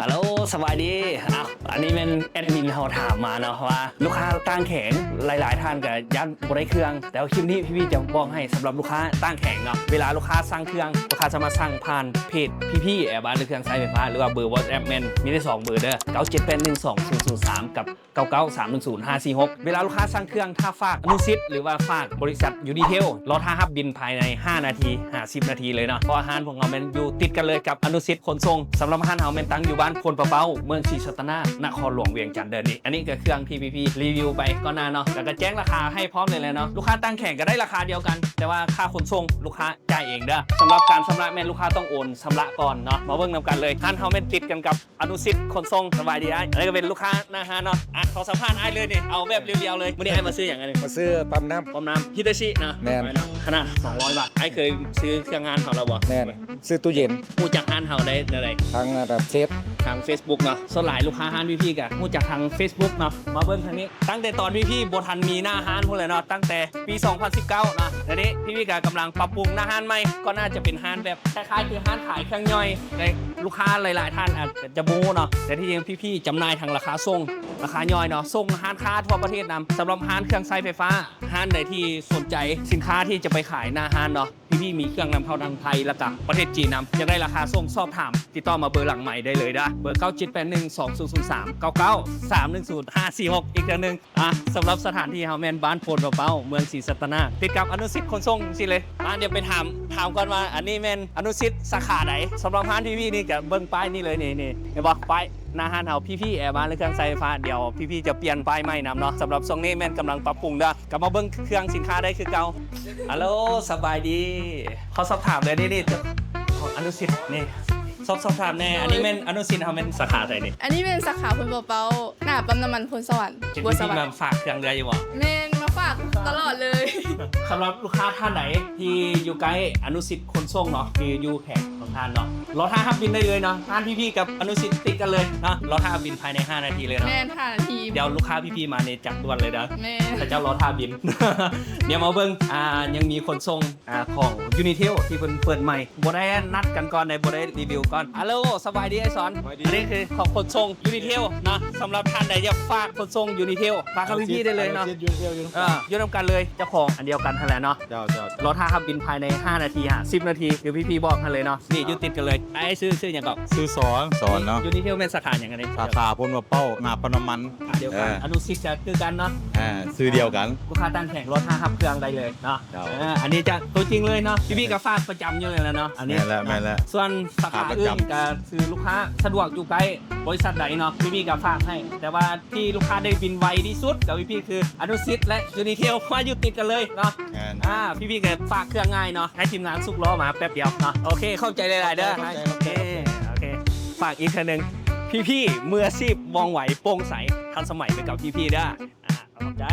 ຮັລໂຫຼ ສະບາຍດີ. ອ້າວ ອັນນີ້ແມ່ນແອດມິນເຮົາຖາມມາເນາະ ວ່າລູກຄ້າຕ່າງແຂວງຫຼາຍໆທ່ານກໍຢ້ານບໍ່ໄດ້ເຄື່ອງ, ແຕ່ວ່າຄລິບນີ້ພີ່ໆຈະບອກໃຫ້ສຳລັບລູກຄ້າຕ່າງແຂວງເນາະ, ເວລາລູກຄ້າສັ່ງເຄື່ອງ ລູກຄ້າສາມາດສັ່ງຜ່ານເພຈ ພີພີ ແອບານ ຫຼື ເຄື່ອງໃຊ້ໄຟຟ້າ ຫຼືວ່າເບີ WhatsApp ແມ່ນມີໄດ້ສອງເບີເດີ ເກົ້າເຈັດແປດໜຶ່ງສອງສູນສູນສາມ ກັບ ເກົ້າເກົ້າສາມໜຶ່ງສູນຫ້າສີ່ຫົກ. ເວລາລູກຄ້າສັ່ງເຄື່ອງ ຖ້າຝາກອະນຸສິດ ຫຼືວ່າຝາກບໍລິສັດ Unitel ລໍຖ້າຮັບບິນພາຍໃນຫ້ານາທີຫາສິບນາທີເລີຍເນາະ, ເພາະວ່າຮ້ານພວກເຮົາແມ່ນຢູ່ຕິດກັນເລີຍກັບອະນຸສິດຂົນສົ່ງ. ສຳລັບຮ້ານເຮົາແມ່ນຕັ້ງຢູ່ບ້ານໂພນປະເປົ້າ ເມືອງສີສັດຕະນາກ ນະຄອນຫຼວງວຽງຈັນເດີນີ້. ອັນນີ້ກໍເຄື່ອງທີ່ພີ່ໆຣີວິວໄປກ່ອນໜ້າເນາະ, ແລ້ວກໍແຈ້ງລາຄາໃຫ້ພ້ອມເລີຍແຫຼະເນາະ. ລູກຄ້າຕ່າງແຂວງກໍໄດ້ລາຄາດຽວກັນ, ແຕ່ວ່າຄ່າຂົນສົ່ງລູກຄ້າ ຈ່າຍເອງເດີ. ສຳລັບການຊຳລະແມ່ນລູກຄ້າຕ້ອງໂອນຊຳລະກ່ອນເນາະ. ມາເບິ່ງນຳກັນເລີຍ, ຮ້ານເຮົາແມ່ນຕິດກັນກັບອະນຸສິດຂົນສົ່ງ. ສະບາຍດີອ້າຍ. ອັນນີ້ກໍເປັນລູກຄ້າໜ້າຮ້ານເນາະ. ອ່ະ ຂໍສຳພາດອ້າຍເລີຍນີ້, ເອົາແບບລຽວໆເລີຍ. ມື້ນີ້ອ້າຍມາຊື້ຫຍັງອັນນີ້? ມາຊື້ປ້ຳນ້ຳ. ປ້ຳນ້ຳ ຮິດາຊິເນາະ. ແມ່ນ. ຂະໜາດສອງຮ້ອຍບາດ. ອ້າຍເຄີຍຊື້ເຄື່ອງຮ້ານເຮົາແລ້ວບໍ່? ແມ່ນ. ຊື້ຕູ້ເຢັນ. ຮູ້ຈັກຮ້ານເຮົາໄດ້ແນວໃດ? ທາງອັນດັບເຟສ. ທາງເຟສບຸກເນາະ. ສ່ວນຫຼາຍລູກຄ້າຮ້ານພີ່ໆກໍຮູ້ຈັກທາງເຟສບຸກເນາະ. ມາເບິ່ງທາງນີ້. ຕັ້ງແຕ່ຕອນພີ່ໆບໍ່ທັນມີໜ້າຮ້ານພຸ້ນແຫຼະເນາະ, ຕັ້ງແຕ່ປີສອງພັນສິບເກົ້າເນາະ. ດຽວນີ້ພີ່ໆກໍກຳລັງປັບປຸງໜ້າຮ້ານໃໝ່, ກໍໜ້າຈະເປັນຮ້ານແບບຄ້າຍໆຄືຮ້ານຂາຍເຄື່ອງຍ່ອຍ. ແຕ່ລູກຄ້າຫຼາຍໆທ່ານອາດຈະບໍ່ຮູ້ເນາະ, ແຕ່ທີ່ຈິງພີ່ໆຈຳໜ່າຍທັງລາຄາສົ່ງ, ລາຄາຍ່ອຍເນາະ, ສົ່ງຮ້ານຄ້າທົ່ວປະເທດນຳ. ສຳລັບຮ້ານເຄື່ອງໃຊ້ໄຟຟ້າ, ຮ້ານໃດທີ່ສົນໃຈສິນຄ້າທີ່ຈະໄປຂາຍໜ້າຮ້ານເນາະ, ພີ່ໆມີເຄື່ອງນຳເຂົ້າທາງໄທ ແລ້ວກະປະເທດຈີນນຳ. ຢາກໄດ້ລາຄາສົ່ງ ສອບຖາມຕິດຕໍ່ມາເບີຫຼັງໄມໄດ້ເລີຍເດີ, ເບີເກົ້າເຈັດແປດໜຶ່ງສອງສູນສູນສາມ ເກົ້າເກົ້າສາມໜຶ່ງສູນຫ້າສີ່ຫົກ. ອີກເທື່ອໜຶ່ງ ອ່ະ ສຳລັບສະຖານທີ່ເຮົາແມ່ນບ້ານໂພນປະເປົ້າ ເມືອງສີສັດຕະນາກ ຕິດກັບອະນຸສິດຂົນສົ່ງຊີ້ເລີຍ. ມາ ດຽວໄປຖາມ ຖາມກ່ອນວ່າ ອັນນີ້ແມ່ນອະນຸສິດສາຂາໃດ? ສຳລັບຮ້ານພີ່ໆນີ້ ກະເບິ່ງປ້າຍນີ້ເລີຍ ນີ້ ນີ້ ເຫັນບໍ່? ປ້າຍໜ້າຮ້ານເຮົາ ພີພີ ແອບານ ເຄື່ອງໃຊ້ໄຟຟ້າ. ດຽວພີ່ໆຈະປ່ຽນປ້າຍໃໝ່ນຳເນາະ. ສຳລັບຊ່ວງນີ້ແມ່ນກຳລັງປັບປຸງເດີ. ກັບມາເບິ່ງເຄື່ອງສິນຄ້າໄດ້ຄືເກົ່າ. ຮັລໂຫຼ ສະບາຍດີ. ຂໍສອບຖາມແດ່ ນີ້ ນີ້ ເຈົ້າຂອງອະນຸສິດນີ້ ສອບ ສອບຖາມແດ່. ອັນນີ້ແມ່ນອະນຸສິດເຮົາແມ່ນສາຂາໃສນີ້? ອັນນີ້ແມ່ນສາຂາໂພນປະເປົ້າ ໜ້າປ້ຳນ້ຳມັນໂພນສະຫວັນ ເປັນ ບົວສະຫວັນ. ພີ່ໆມາຝາກເຄື່ອງເລື້ອຍຢູ່ບໍ່? ແມ່ນ ມາຝາກຕະຫຼອດເລີຍ. ສຳລັບລູກຄ້າທ່ານໃດທີ່ຢູ່ໃກ້ອະນຸສິດຂົນສົ່ງເນາະ ຄືຢູ່ແຂວງຂອງທ່ານເນາະ, ລໍຖ້າຮັບບິນໄດ້ເລີຍເນາະ. ຮ້ານພີ່ໆກັບອະນຸສິດຕິດກັນເລີຍເນາະ, ລໍຖ້າຮັບບິນພາຍໃນຫ້ານາທີເລີຍເນາະ. ແມ່ນ ຫ້ານາທີ. ດຽວລູກຄ້າພີ່ໆມານີ້ຈະດ່ວນເລີຍເດີ. ແມ່ນ. ເຂົາເຈົ້າລໍຖ້າບິນ. ດຽວມາເບິ່ງ ອ່າ ຍັງມີຂົນສົ່ງ ອ່າ ຂອງ Unitel ທີ່ເພິ່ນເປີດໃໝ່. ບໍ່ໄດ້ນັດກັນກ່ອນໃດ, ບໍ່ໄດ້ຣີວິວກ່ອນ. ຮັລໂຫຼ ສະບາຍດີອ້າຍສອນ. ສະບາຍດີ. ອັນນີ້ຄືຂອງຂົນສົ່ງ Unitel ເນາະ. ສຳລັບທ່ານໃດຢາກຝາກຂົນສົ່ງ Unitel ຝາກກັບພີ່ໆໄດ້ເລີຍເນາະ. ເອີ ຢູ່ນຳກັນເລີຍ ເຈົ້າຂອງອັນດຽວກັນຫັ້ນແຫຼະເນາະ. ເຈົ້າ ເຈົ້າ ລໍຖ້າຮັບບິນພາຍໃນຫ້ານາທີຫາສິບນາທີ ຄືພີ່ໆບອກຫັ້ນເລີຍເນາະ. ນີ້ຢູ່ຕິດກັນເລີຍ. ອ້າຍຊື່ ຊື່ຫຍັງເກາະ? ຊື່ສອນ ສອນເນາະ. Unitel ແມ່ນສາຂາຫຍັງອັນນີ້? ສາຂາໂພນປະເປົ້າ ໜ້າປ້ຳນ້ຳມັນ. ອ່າ ດຽວກັນ. ເອີ ອະນຸສິດກໍຄືກັນເນາະ. ອ່າ ຊື່ດຽວກັນ. ລູກຄ້າຕ່າງແຂວງລໍຖ້າຮັບເຄື່ອງໄດ້ເລີຍເນາະ. ເຈົ້າ. ເອີ ອັນນີ້ຈະຕົວຈິງເລີຍເນາະ. ພີ່ໆກໍຝາກປະຈຳຢູ່ແລ້ວເນາະ. ອັນນີ້ ແມ່ນແລ້ວ ແມ່ນແລ້ວ. ສ່ວນສາຂາອື່ນກໍຄືລູກຄ້າສະດວກຢູ່ໃກ້ບໍລິສັດໃດເນາະ ພີ່ໆກໍຝາກໃຫ້. ແຕ່ວ່າທີ່ລູກຄ້າໄດ້ບິນໄວທີ່ສຸດກັບພີ່ໆຄືອະນຸສິດ ແລະ Unitel ເພາະວ່າຢູ່ຕິດກັນເລີຍເນາະ. ແມ່ນ. ອ່າ ພີ່ໆກໍຝາກເຄື່ອງງ່າຍເນາະ, ໃຫ້ທີມງານສຸກລໍ້ມາແປັບດຽວເນາະ. ໂອເຄ ຂອບໃຈຫຼາຍໆເດີ. ຂອບໃຈ ຂອບໃຈ. ໂອເຄ ໂອເຄ ຝາກອີກເທື່ອໜຶ່ງ ພີພີ ມືອາຊີບ ວ່ອງໄວ ໂປ່ງໃສ ທັນສະໄໝ ໄປກັບພີພີເດີ. ອ່າ ຂອບໃຈ.